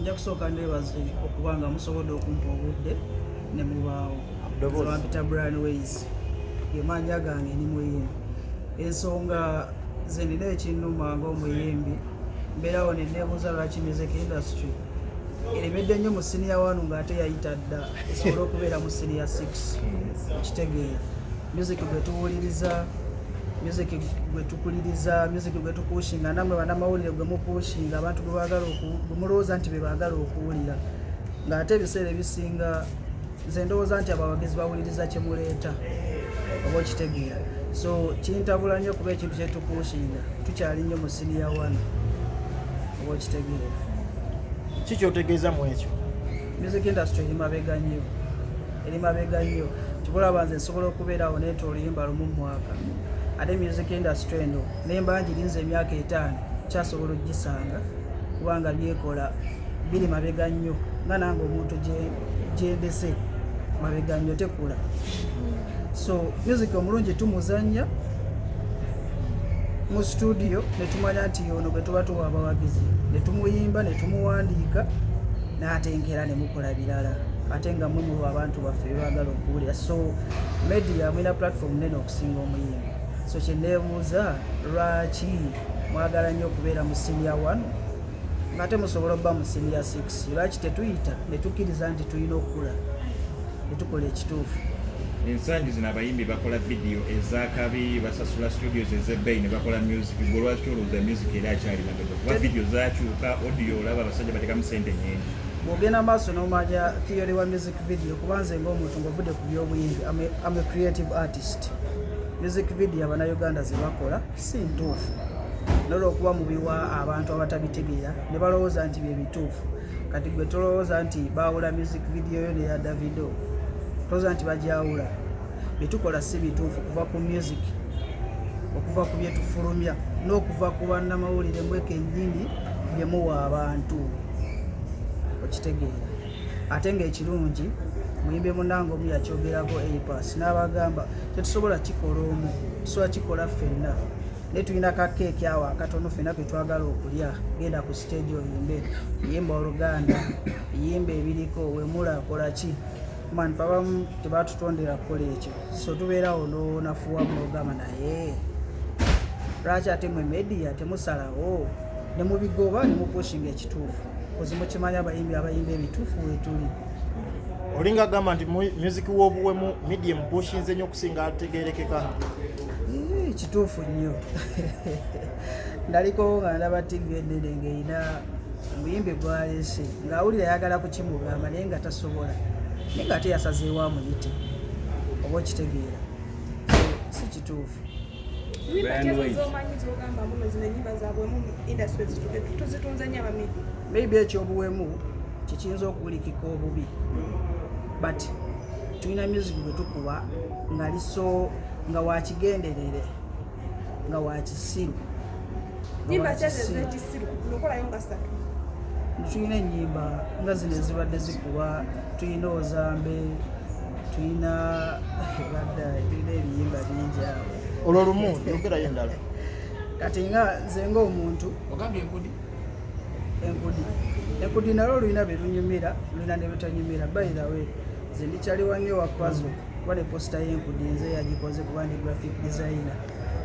Nja kusooka nebaze okuba nga musobodde okumpa obudde ne mubaawo. Ddoboozi. Bampita Brian Ways, gemanja gange, ndi muyimbi. Ensonga ze nina, ekinnuma ng'omuyimbi, mbeerawo ne neebuuza lwaki music industry eremedde nnyo mu senior one ng'ate yayita dda esobola okubeera mu senior 6. Okitegeera, music gwe tuwuliriza, music gwe tukuliriza, music gwe tupushinga, nammwe bannamawulire gwe mupushinga, abantu gwe baagala gwe mulowooza nti be baagala okuwulira, ng'ate ebiseera ebisinga nze ndowooza nti abawagizi bawuliriza kye muleeta, oba okitegeera. So kintabula nnyo kuba ekintu kyetupushinga tukyali nnyo mu senior one, oba okitegeera. Ki kyotegeeza mu ekyo? Music industry eri mabega nnyo, eri mabega nnyo. Kibulaba nze nsobola okubeerawo neeta oluyimba lumu mu mwaka, ate music industry eno nemba ngirinze emyaka 5 kyasobola okugisanga, kubanga byekola biri mabega nnyo, nga nange omuntu gyendese mabega nnyo, tekula. So music omulungi tumuzanya mu studio netumanya nti ono gwe tuba tuwa abawagizi, netumuyimba, netumuwandiika, n'atenkera nemukola birala, ate nga mwe muwa abantu baffe bebaagala okuwulira. So media mulina platform nene okusinga omuyimbi. So kyeneebuuza, lwaki mwagala nnyo okubeera mu senior one ng'ate musobola okuba mu senior 6? Lwaki tetuyita netukkiriza nti tulina okukula netukola ekituufu? Ensangi zino abayimbi bakola vidiyo ezakabi, basasula studios ez'ebbeeyi ne bakola music. Gwe lwaki olowooza music era akyali mabega? Kuba vidiyo zakyuka, audio, olaba abasajja bateekamu sente nyingi. Bw'ogenda maaso n'omanya theory wa music video, kuba nze ng'omuntu ng'ovudde ku byobuyimbi, I'm a creative artist. Music video Abannayuganda ze bakola si ntuufu, nolwokuba mubiwa abantu abatabitegeera ne balowooza nti bye bituufu. Kati gwe tolowooza nti baawula music video yo neya Davido? Tolowooza nti bajawula? Byetukola si bituufu, kuva ku music, okuva ku byetufulumya, n'okuva ku bannamawulire mwe kennyini bye muwa abantu, okitegeera. Ate ng'ekirungi, muyimbi munange omu yakyogerako, Apass, n'abagamba tetusobola kikola omu, tusobola kikola ffenna, naye tulina kakeeki awo akatono ffenna ke twagala okulya. Genda ku stage oyimbe, yimba Oluganda, yimba ebiriko, wemula, kola ki man. Fe abamu tebatutondera kukola ekyo, so tubeerawo nonafuwamu nogamba, naye lwaki ate mwe media temusalawo ne mubigoba ne mupushinga ekituufu? Kozi mukimanya abayimbi abayimba ebituufu wetuli. Olinga agamba nti music w'obuwemu media emupushinze nnyo okusinga ategerekeka. Kituufu nnyo. Ndaliko nga ndaba TV enene ng'erina omuyimbi gwaleese, ng'awulira ayagala kukimugamba naye nga tasobola, naye ng'ate yasazeewo amuyite, oba okitegeera. So si kituufu. Nyimba Brian ki ezo Weiss. z'omanyi z'ogamba muno zino ennyimba zaabwe mu industry tuzitunze nnyo aba media? Maybe ekyobuwemu kikiyinza okuwulikika obubi, but tulina music gwe tukuba nga liso nga wakigenderere, nga wakisiru, nga Nyimba ki ezo wakisiru. ez'ekisiru nokolayo nga ssatu? Tulina ennyimba nga zino ezibadde zikuba, tulina Ozambe, tulina badda, tulina ebiyimba bingi awo. Olwo lumu, yogerayo endala. Kati nga nze ng'omuntu Ogambye Enkudi. Enkudi, Enkudi nalwo lulina be lunyumira, lulina ne lutanyumira. By the way, nze ndikyali wange wa Pazo, kuba ne poster y'Enkudi nze yagikoze, kuba ndi graphic designer,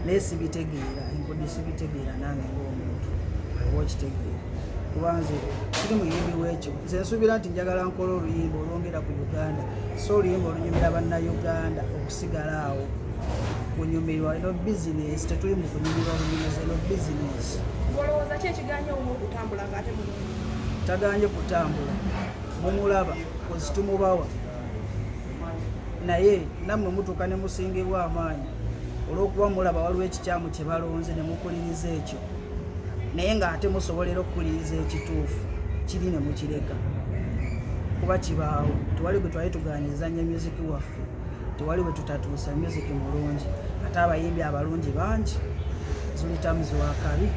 naye sibitegeera. Enkudi sibitegeera nange ng'omuntu, oba okitegeera, kuba nze siri muyimbi w'ekyo. Nze nsuubira nti njagala nkola oluyimba olwongera ku Uganda, so oluyimba olunyumira Bannayuganda okusigala awo kunyumirwa. Eno bizinesi, tetuli mu kunyumirwa bunyumizi, eno bizinesi. Ng'olowooza ki ekiganye omu okutambula ng'ate mulungi? Tagaanye kutambula, mumulaba kozi tumubawa, naye nammwe mutuuka ne musingibwa amaanyi olw'okuba mulaba waliwo ekikyamu kye balonze ne mukuliriza ekyo, naye ng'ate musobolera okukuliriza ekituufu kiri ne mukireka kuba kibaawo. Tewali gwe twali tuganiriza nnyo music waffe, tewali bwe tutatuusa music mulungi, ate abayimbi abalungi bangi. Zulitams wakabi,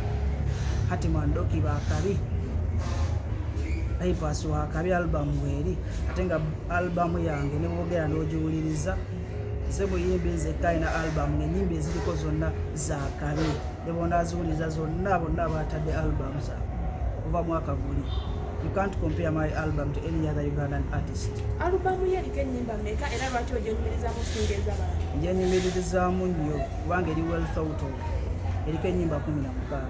Hatiman Doki bakabi, Ipas wakabi, album bweri, ate nga album yange ne bwogera n'ogiwuliriza, nze muyimbi nzekka alina album ng'ennyimba eziriko zonna zakabi, ne bonaaziwuliriza zonna, bonna batadde album zaabwe okuva mwaka guli. You can't compare my album to any other Ugandan artist. Alubamu ye eriko ennyimba mmeka, era lwaki ogyenyumirizaamu okusinga ez'abalala? Njenyumiririzaamu nnyo kubanga eri well thought of. Eriko ennyimba 16.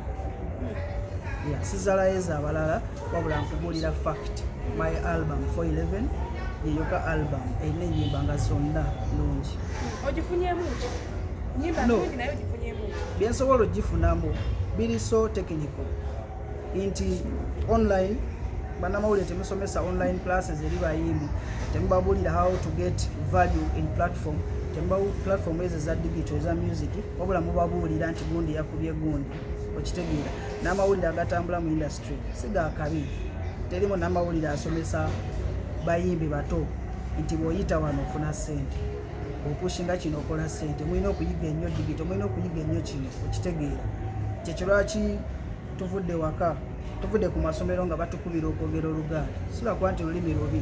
Yeah, sizalayo abalala, wabula nkubuulira fact. My album 411 yeyoka album erina ennyimba nga zonna nnungi. Ogifunyemu ki? Nyimba No. nnungi, naye ogifunyemu ki? Byensobola ogifunamu biri so technical nti online bannamawulire temusomesa online classes eri bayimbi, temubabuulira how to get value in platform, temubawu platform ezo eza digital eza music, wabula mubabuulira nti gundi yakubye gundi. Okitegeera? N'amawulire agatambula mu industry si gakabi. Terimu n'amawulire asomesa bayimbi bato nti bw'oyita wano ofuna ssente, opushinga kino okola ssente, mulina okuyiga ennyo digital, mulina okuyiga ennyo kino. Okitegeera? Kyekyo lwaki tuvudde waka, tuvudde ku masomero nga batukubira okwogera Oluganda, si lwakuba nti olulimi lubi,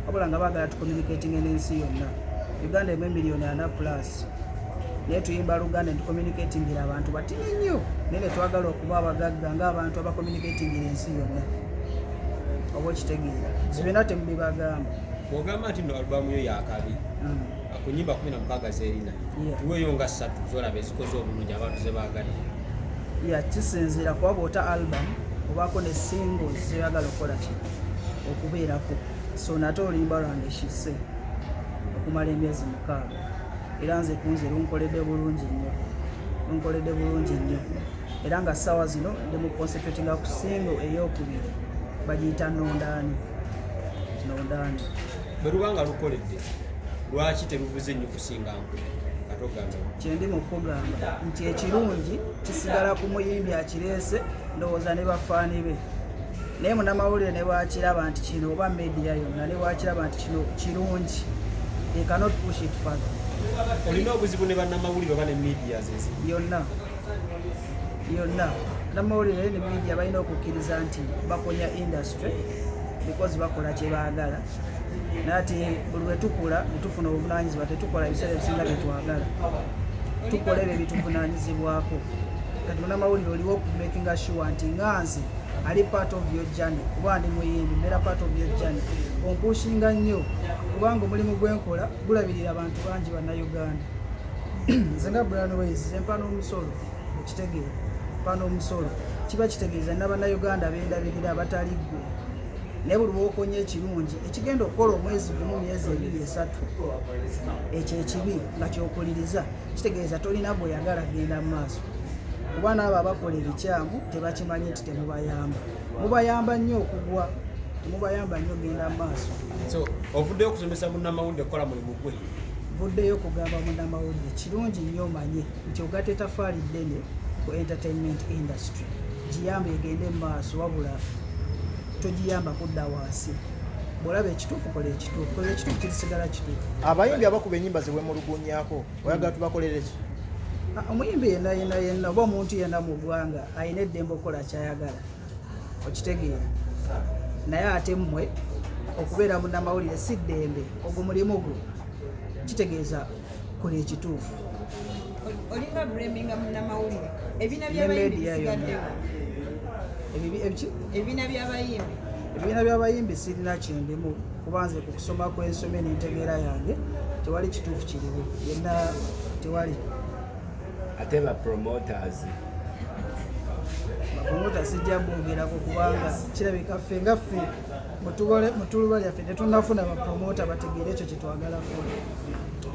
wabula nga baagala tucommunicating n'ensi yonna. Uganda emu emiliyoni 40 plus, naye tuyimba Luganda netucommunicatingira abantu batini nnyo, naye netwagala okuba abagagga ng'abantu abacommunicatingira ensi yonna. Oba okitegeera? Byonna temubibagamba. Bw'ogamba nti no alubamu yo yakabi, ku nyimba 16 zerina, tuweeyo nga ssatu zolaba ezikoze obulungi, abantu ze baagadde. Ya, kisinziira kuba bw'ota album obaako ne singles zeyagala okukola ki okubeerako. So nate oluyimba lwange Shise okumala emyezi 6, era nze kunze lunkoledde bulungi nnyo, lunkoledde bulungi nnyo. Era nga ssaawa zino ndi mu concentratinga ku single eyokubiri, bagiyita Nondaani, Nondaani. Bwe luba nga lukoledde, lwaki teruvuze nnyo kusinga Nkube? Katogamba. Kyendi mu kugamba nti ekirungi kisigala ku muyimbi akireese, ndowooza ne bafaani be. Naye munamawulire ne bwakiraba nti kino, oba media yonna ne bwakiraba nti kino kirungi, they cannot push it further. Olina obuzibu ne bannamawulire oba ne medias ezimu? Yonna yonna, namawulire ne media balina okukkiriza nti bakonya industry because bakola kye baagala. Naye ate buli lwe tukula ne tufuna obuvunanyizibwa, tetukola ebiseera ebisinga bye twagala, tukola ebyo ebituvunanyizibwako. Kati munamawulire oliwo okumakinga sure nti nga nze ali part of your journey, kuba ndi muyimbi, mbeera part of your journey, ompushinga nnyo kubanga omulimu gwenkola gulabirira abantu bangi Bannayuganda. Nze nga Brian Ways, nze mpa n'omusolo. Okitegeera? Mpa n'omusolo, kiba kitegeeza n'Abannayuganda bendabirira abatali ggwe. Naye buli lwokonya ekirungi ekigenda okukola omwezi gumu, myezi 2, 3, ekyo ekibi nga kyokuliriza, kitegeeza tolina bweyagala genda mu maaso, kuba naabo abakola ebikyamu tebakimanyi nti temubayamba. Mubayamba nnyo okugwa, temubayamba nnyo genda mu maaso. So ovuddeyo okusomesa munnamawulire okukola mulimu gwe? Vuddeyo okugamba munnamawulire, kirungi nnyo omanye nti ogatta etafaali ddene ku entertainment industry, giyamba egende mu maaso, wabula togiyamba kudda wansi. Bw'olaba ekituufu, kola ekituufu, kola ekituufu, kirisigala kituufu. Abayimbi abakuba ennyimba zewemulugunyako, oyagala tubakolere ki? Ah, omuyimbi yenna yenna yenna oba omuntu yenna mu ggwanga alina eddembe okukola kyayagala. Okitegeera? Naye ate mmwe okubeera munnamawulire si ddembe, ogwo mulimu gwo, kitegeeza kola ekituufu. Olinga blaminga munnamawulire, ebibiina Ne by'abayimbi media yonna. bisigaddewo? Ebiki? Ebibiina by'abayimbi. Ebibiina by'abayimbi sirina kindimu, kuba nze ku kusoma kw'ensomye n'entegeera yange tewali kituufu kiriwo yenna, tewali. Ate ba promoters? Bapromota sijja boogerako kubanga kirabika ffe nga ffe mu tuluba lyaffe tetunnafuna bapromota bategeere ekyo kyetwagala kukola.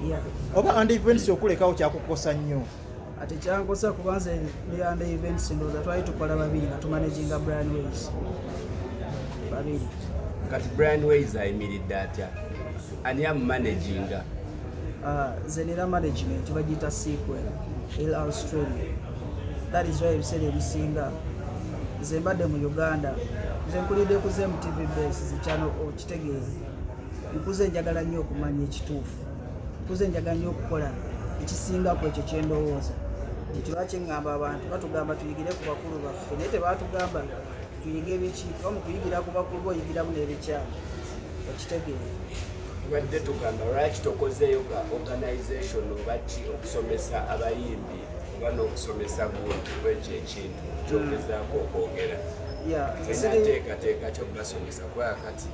Yeah. Oba And Events okulekawo kyakukosa nnyo? Ate kyankosa kuba nze ne And Events ndowooza twali tukola babiri nga tumanaginga Brian Ways babiri. Kati Brian Ways ayimiridde atya? Ani amumanaginga? Ah, nze nina management bagiyita Sequel el Australia. That is why ebiseera ebisinga nze mbadde mu Uganda. Nze nkulidde ku ZMTV base zikyano. Okitegeera? Nkuze njagala nnyo okumanya ekituufu, nkuze njagala nnyo okukola ekisinga ku ekyo kyendowooza. Nti lwaki ŋŋamba abantu batugamba tuyigire ku bakulu baffe, naye tebatugamba tuyige biki, kuba mu kuyigira ku bakulu boyigiramu n'ebikyamu. Okitegeera? Tubadde tugamba lwaki tokozeeyo ka organization oba ki okusomesa abayimbi oba n'okusomesa gundi, kwekyo ekintu kyogezaako okwogera. Yeah, nze siri Enateekateeka kyo basomesa kuba kati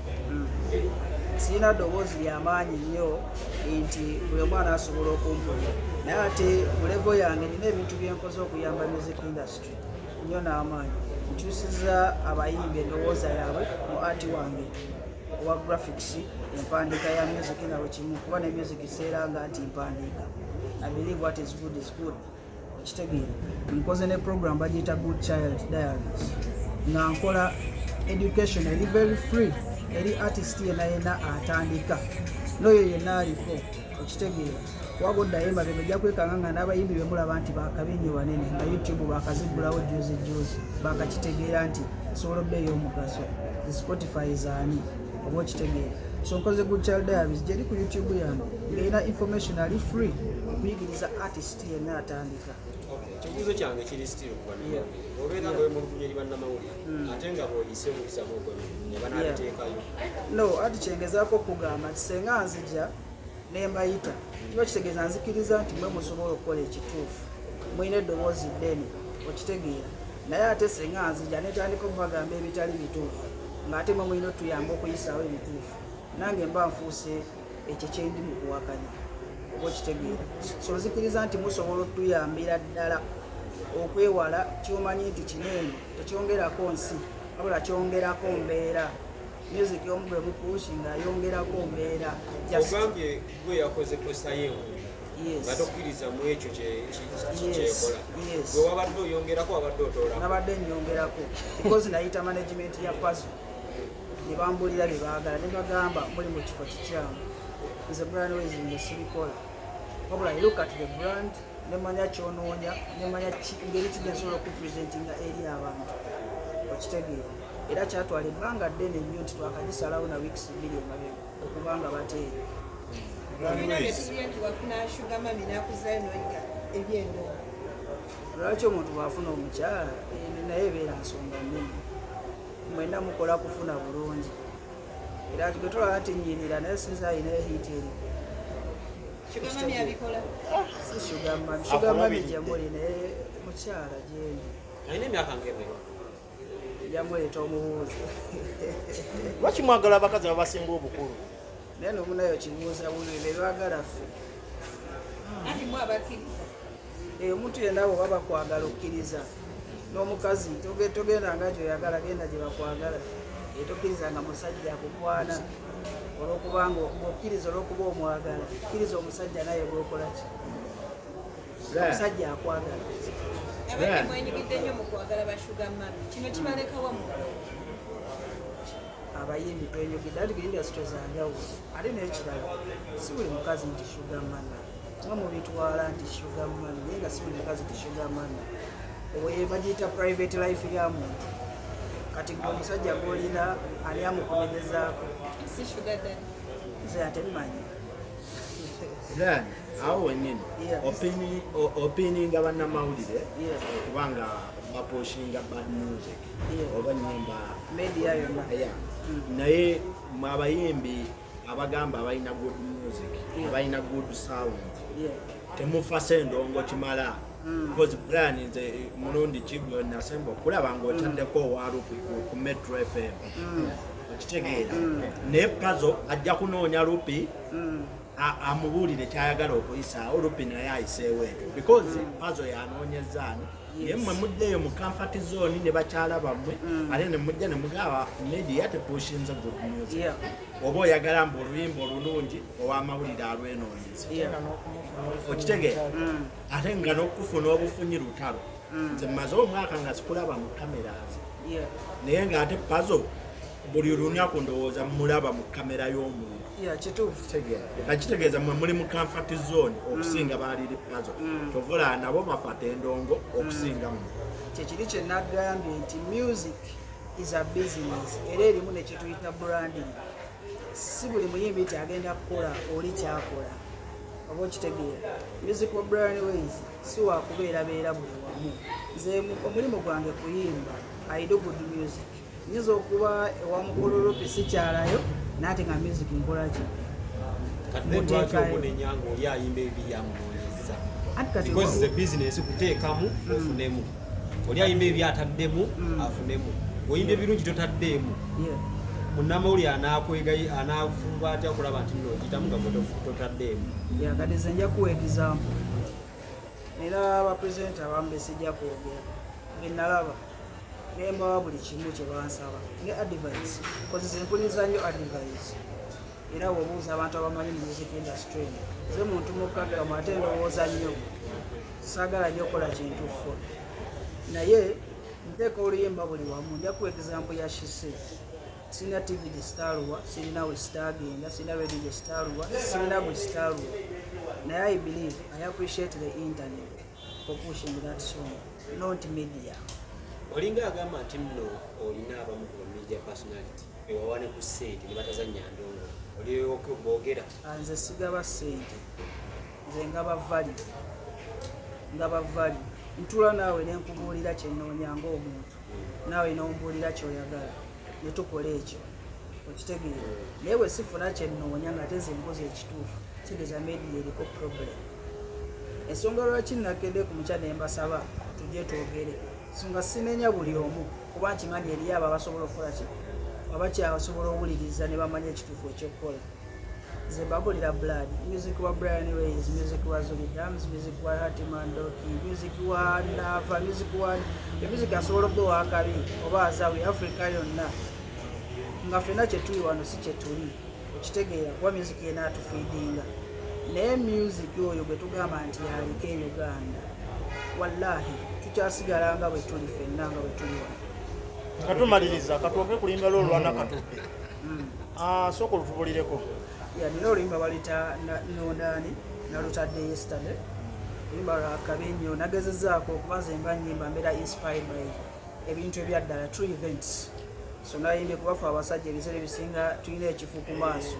sirina ddoboozi lyamaanyi nnyo nti buli omwana asobola okumpulira, naye ate mu level yange nina ebintu byenkoze okuyamba music industry nnyo n'amaanyi. Nkyusiza abayimbi endowooza yaabwe mu art wange owa graphics, empandiika ya music na bwe kimu, kuba ne music seeranga nti mpandiika. I believe what is good is good, okitegeera? Nkoze ne program bagiyita Good Child Diaries, nga nkola education eri very free eri artist yenna yenna atandika n'oyo yenna aliko, okitegeera? Kuba goddayo emabega ojja kwekanga nga n'abayimbi bemulaba nti bakabi nnyo banene nga YouTube bakaziggulawo juzi juzi, bakakitegeera nti esobola obba ey'omugaso. The Spotify zaani, oba okitegeera? So nkoze Good Child Diaries, gyeri ku YouTube yange, ng'erina information ali free okuyigiriza artist yenna atandika. Ekibuuzo kyange kiri still ku bannamawulire. Obeera nga wemulugunya eri bannamawulire, ate nga bw'oyise mulizamu okwemulugunya, banabiteekayo? No, ati kyengezaako okugamba nti senga nzija nembayita, kiba kitegeeza nzikiriza nti mwe musobola okukola ekituufu, mulina eddoboozi ddene, okitegeera? Naye ate senga nzija netandika okubagamba ebitali bituufu, ng'ate mwe mulina otuyamba okuyisaawo ebituufu, nange mba nfuuse ekyo kyendi mu kuwakanya, oba okitegeera? So nzikiriza nti musobola otuyambira ddala okwewala kyomanyi nti kino eno tekyongerako nsi, wabula kyongerako mbeera. Music omu gwe mupushinga ayongerako mbeera. Ogambye gwe yakoze poster y'enkulu nga tokkiriza mu ekyo kyekola. Gwe wabadde oyongerako, wabadde otoolako? Nabadde nyongerako because nayita management ya Pazo ne bambulira bye baagala, ne bagamba muli mu kifo kikyamu. Nze Brian Weiz nze sibikola, wabula I look at the brand, nemanya kyonoonya, nemanya ngeri ki gyensobola okupresentinga eri abantu, okitegeera? Era kyatwala ebbanga ddene nnyo nti twakagisalawo na weeks 2 emabega okubanga bateeri. Tulina bye nti wafuna sugar mummy n'akuzaayo n'oyiga ebyendongo. Lwaki omuntu bw'afuna omukyala, naye ebeera nsonga nnene, mwenna mukola kufuna bulungi. Era gwe tolaba nti nnyinira, naye sinza ayina hit eri. Sugar mummy abikola. Si sugar mummy, sugar mummy gye muli, naye mukyala gyendi. Alina emyaka ng'emeka? Yamuleeta omubuuzi. Lwaki mwagala abakazi ababasinga obukulu? Naye nomunayo kibuuza bubi, be baagala ffe. Anti mu abakkiriza. Omuntu yenna bwe baba bakwagala okkiriza, n'omukazi togenda nga gyoyagala, genda gye bakwagala. Tokkiriza nga musajja akukwana olwokubanga okkiriza olwokuba omwagala. Kkiriza omusajja naye gwokola ki, omusajja akwagala. Abadde mwenyigidde nnyo mu kwagala ba sugar mummy, kino kibalekawa mu bulamu? Abayimbi twenyugidde ati industry zanjawulo. Ate n'ekirala, si buli mukazi nti sugar mummy, nga mubitwala nti sugar mummy, naye nga si buli mukazi nti sugar mummy. Oyo bagiyita private life ya muntu. Kati gwe omusajja gwolina ani amukunenyezaako? Si sugar daddy? Nze ate mmanyi. Brian, awo wennyini opininga bannamawulire okubanga bapushinga bad music oba nyimba media yonna. Yeah. Naye mwe abayimbi abagamba abalina good music, abalina good sound, temufasa endongo kimala? Because Brian, nze mulundi kigwe nasemba okulaba ng'otaddeko owa Rupi ku Metro FM, okitegeera? Naye Pazo ajja kunoonya Rupi amubuulire kyayagala okuyisaawo, Rupi naye ayiseewo ekyo because Pazo yanoonyezaani. Naye mmwe muddeeyo mu comfort zone ne bakyala bammwe, ate ne mujja ne mugaba media tepushinze good music. Oba oyagala mbu oluyimba olulungi, ow'amawulire alwenoonyeza, okitegeera? Ate nga n'okufuna obufunyi lutalo. Nze mmaze omwaka nga sikulaba mu cameras, naye ng'ate Pazo buli lunaku ndowooza mulaba mu kamera y'omuntu. Yeah, kituufu. Kakitegeeza mwe muli mu comfort zone okusinga baliri Pazo. Kyova nabo bafata endongo okusinga mu Kyekiri kye nagambye nti music is a business, era erimu nekyetuyita branding. Si buli muyimbi nti agenda kukola oli kyakola, oba okitegeera? Music wa Brian Weiz si wakubeerabeera buli wamu. Nze omulimu gwange kuyimba. I do good music. Nyinza okuba ewa mukulu Rupi sikyalayo, naate nga music nkolaki? Kati then lwaki Muteekayo. omunenya ng'oli ayimba ebibi yamunoonyeza? Anti kati Because the business kuteekamu ofunemu, oli ayimba ebi ataddemu afunemu. Oyimbye birungi totaddeemu. Munnamawulire anakwegayi anafuba atya okulaba nti nno ogiyitamu nga gwe totaddeemu? Yeah, kati nze nja kuwa example. Era abapresenta abamu besijja kwogera benalaba nembawa buli kimu kye bansaba ne advice, cause nze mpuliriza nnyo advice. Era bw'obuuza abantu abamanyi mu music industry eno, nze muntu mukkakkamu ate ndowooza nnyo, saagala nnyo okukola kintu fo, naye nteeka oluyimba buli wamu. Nja kuwa example ya Shise. Sirina TV gye sitaaluwa, sirina we sitaagenda, sirina radio gye sitaaluwa, sirina gwe sitaaluwa, naye I believe I appreciate the internet for pushing that song, not media. Olinga agamba nti nno olina abamu ku media personality bewawa ne ku ssente ne batazannya ndongo, olioke boogera. Nze sigaba ssente, nze ngaba value, ngaba value. Ntula naawe nenkubuulira kyenoonya ng'omuntu, naawe nombuulira kyoyagala, ne tukola ekyo, okitegeera? Naye bwe sifuna kyenoonya nga ate nze nkoze ekituufu, kitegeeza media eriko problem. Ensonga lwaki nakedde ku mukya ne mbasaba tujje twogere, songa sinenya buli omu, kuba nkimanyi eriyo abo abasobola okukola ki, abakyasobola owuliriza ne bamanya ekituufu ekyokukola. Nze mbabulira blood music wa Brian Ways, music wa Zuli Dams, music wa Hatiman Doki, music wa Nava, music wa music asobola okuba owakabi oba Azawi Africa yonna, nga ffenna kyetuli wano si kyetuli, okitegeera? Kuba music yena atufeedinga, naye music oyo gwe tugamba nti aliko e Uganda, wallahi tukyasigala nga bwe tuli ffenna nga bwe tuli wano. Nga tumaliriza, katwoke kulimba lwo olwana katudde. Sooka olutubulireko. Yeah, nina oluyimba balita Nondaani, nalutadde yesterday. Oluyimba lwakabi nnyo, nagezezaako okuba nze mba nyimba mbeera inspired by ebintu ebyaddala, true events. So nayimbye kubafe abasajja ebiseera ebisinga tulina ekifu ku maaso,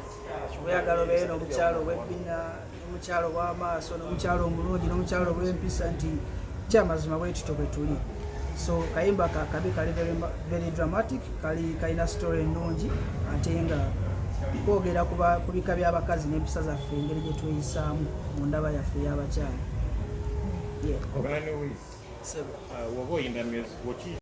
oyagala obeere n'omukyalo ow'ebbina, n'omukyalo ow'amaaso, n'omukyalo omulungi, n'omukyalo ow'empisa, nti kyamazima bwe tutyo bwe tuli. So kayimba kakabi, kali very, very dramatic, kali kalina story ennungi, ate nga kwogera ku bika by'abakazi n'empisa zaffe, engeri gye tweyisaamu mu ndaba yaffe ey'abakyala. Yeah. Brian Weiz, Sebo. Woba oyimba music, woki